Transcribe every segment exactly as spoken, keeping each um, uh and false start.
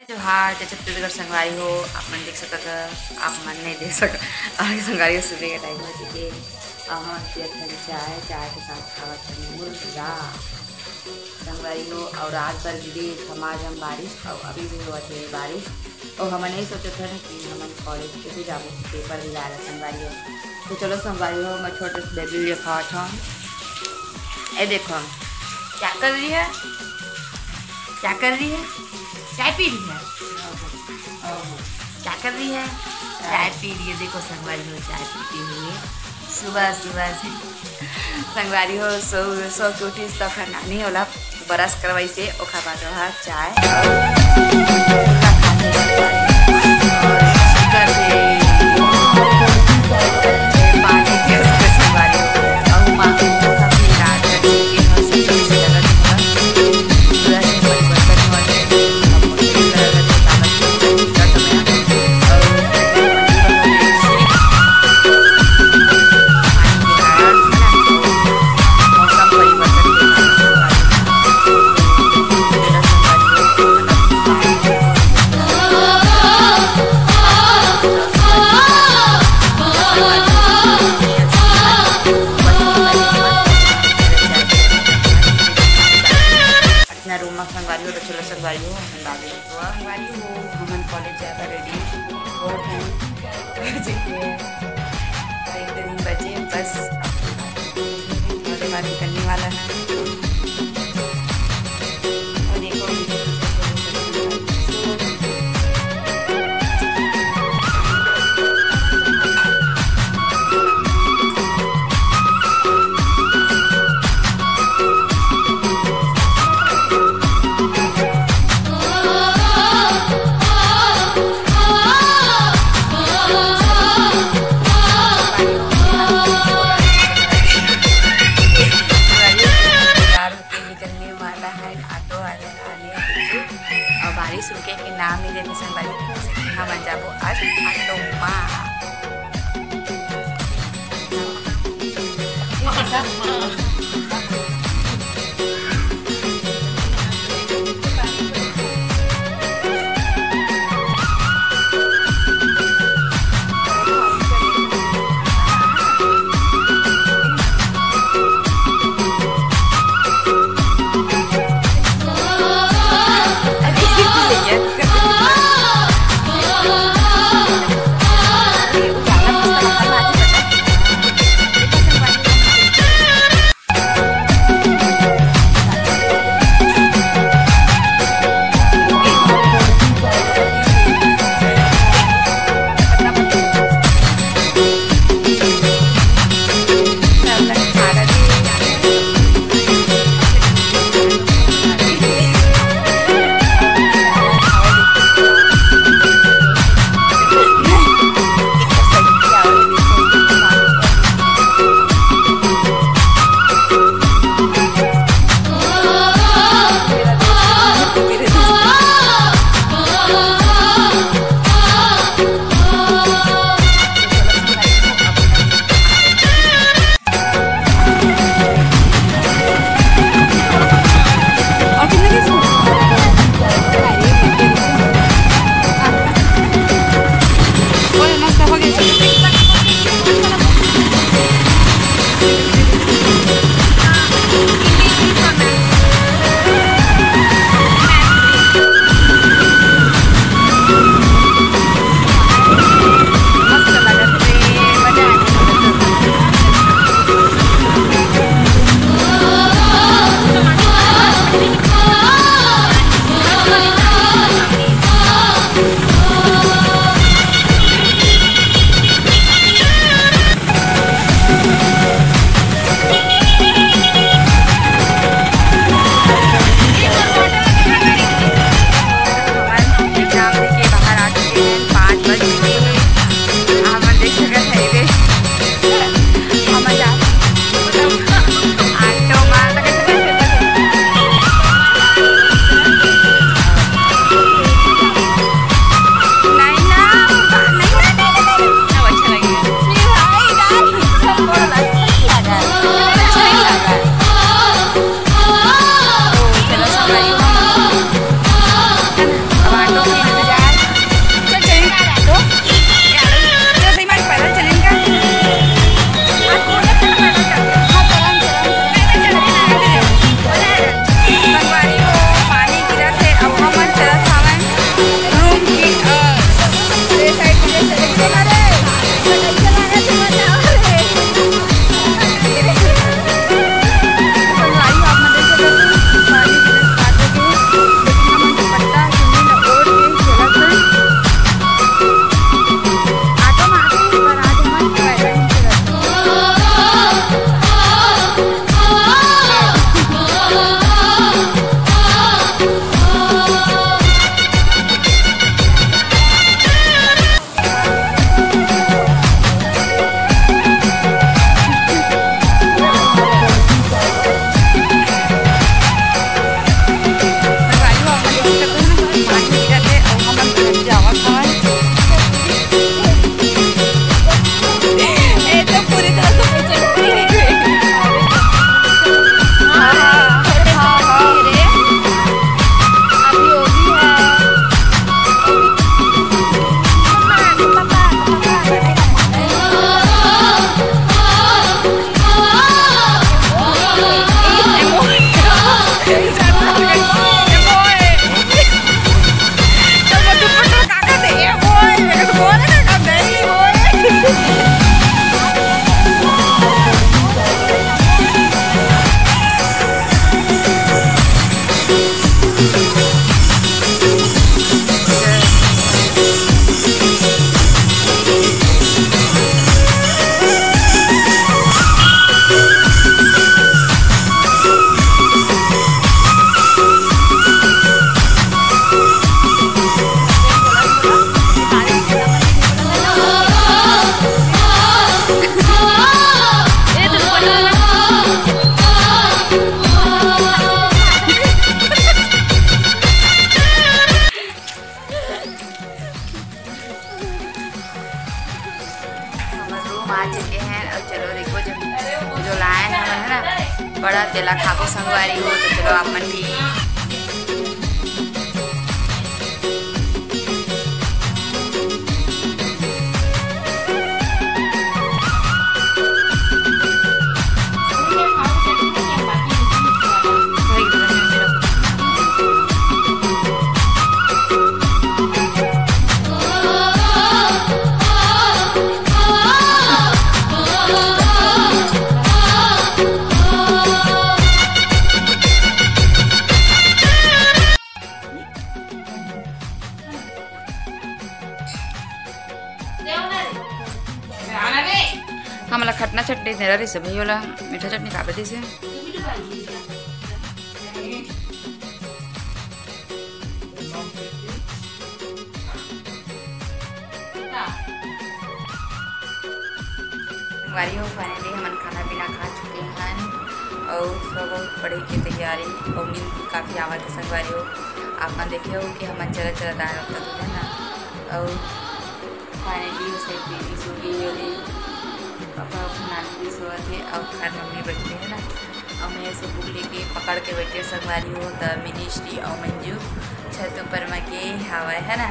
जोहार, जय छत्तीसगढ़ संगवारी हो। आप मन देख सकत ह, आप मन नहीं देख सकत। अभी संगवारी हो, सुबह के टाइम हो चुके। अब हम पियत हन चाय, चाय के साथ खावत हन मुर्गा। संगवारी हो, और रात भर गिरे थमाझम बारिश, और अभी भी होवत हे बारिश। और हमन नहीं सोचत हन कि हमन कॉलेज कैसे जाबो, पेपर दिलाए ला संगवारी हो। तो चलो संगवारी हो, मैं छोटे से बेबी लिए खावत हूँ। ए देखो, क्या कर रही है, क्या कर रही है, चाय पी रही है, क्या कर रही है, चाय पी रही है। देखो संगवारी हो, चाय पीती हुई सुबह सुबह से। संगवारी हो, सो सो के उठिस त खंडानी होला, ब्रश करवाइसे, ओखर बाद ओहा चाय अउ पानी के संगवारी हो। अउ माँ अपना रूम में संगवारी हो, तो चलो संगवारी हो, अपन बाबू संगवारी हो, हमन कॉलेज जाता रेडी हो गए। एक दो दिन बचे बस, ओकरे बाद निकलने वाला है। और देखो, निकलने वाला है, ऑटो वाले आने वाले हैं। और बारिश रुके के नाम नहीं लेते संगवारी, हमन जाबो आज ऑटो मा। बड़ा तेला खाबो संगवारी हो, तो चलो आप मन भी। हमला खटना चटनी दे रहिस हे भई, ओला मीठा चटनी काबर दिस हे? संगवारी हो, finally हमन खाना पीना खा चुके हन अउ सब पढ़े के तैयारी अउ नींद भी काफ़ी आवत हे संगवारी हो। आप मन देखे हो कि हमन चला चला दार होता है ना, अउ finally उसे बेबी सो गई होगी, पापा अउ नानी भी सोवत हे अउ घर मम्मी बैठे है ना, अउ मैं ऐसे बुक लेके पकड़ के बैठे संगवारी हो, त मिनी श्री अउ मंजू छत ऊपर मा के हवा है ना,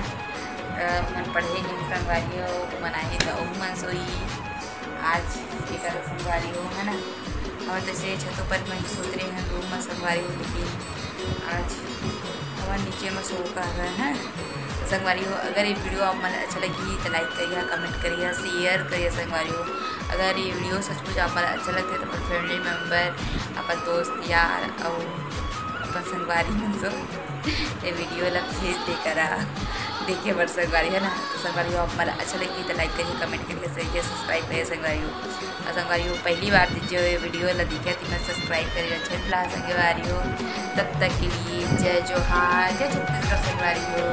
त मन पढ़े के संगवारी हो, मन आए त अउ मन सोई। आज एकर संगवारी हो है ना, हमर तइसे छत ऊपर में सोत रहे हैं रूम में संगवारी हो, लेकिन आज हमर नीचे में सो का है। तो संगवारी हो, अगर ये वीडियो आप मन अच्छा लगी तो like करिए, comment करिए, share करिए संगवारी हो। अगर ये वीडियो सचमुच आप मन अच्छा लगथे तो अपन family member, अपन दोस्त यार और अपन संगवारी मन सो ये वीडियो ला भेज दे करा देखे बर संगवारी है ना। तो संगवारी हो, आप मन अच्छा लगी तो like करिए, comment करिए, share करिए, subscribe करिए संगवारी हो। और संगवारी हो, पहली बार जो ये वीडियो ला देखे तो मैं subscribe करिए, अच्छा ला संगवारी हो। तब तक के लिए जय जोहार, जय छत्तीसगढ़ संगवारी हो।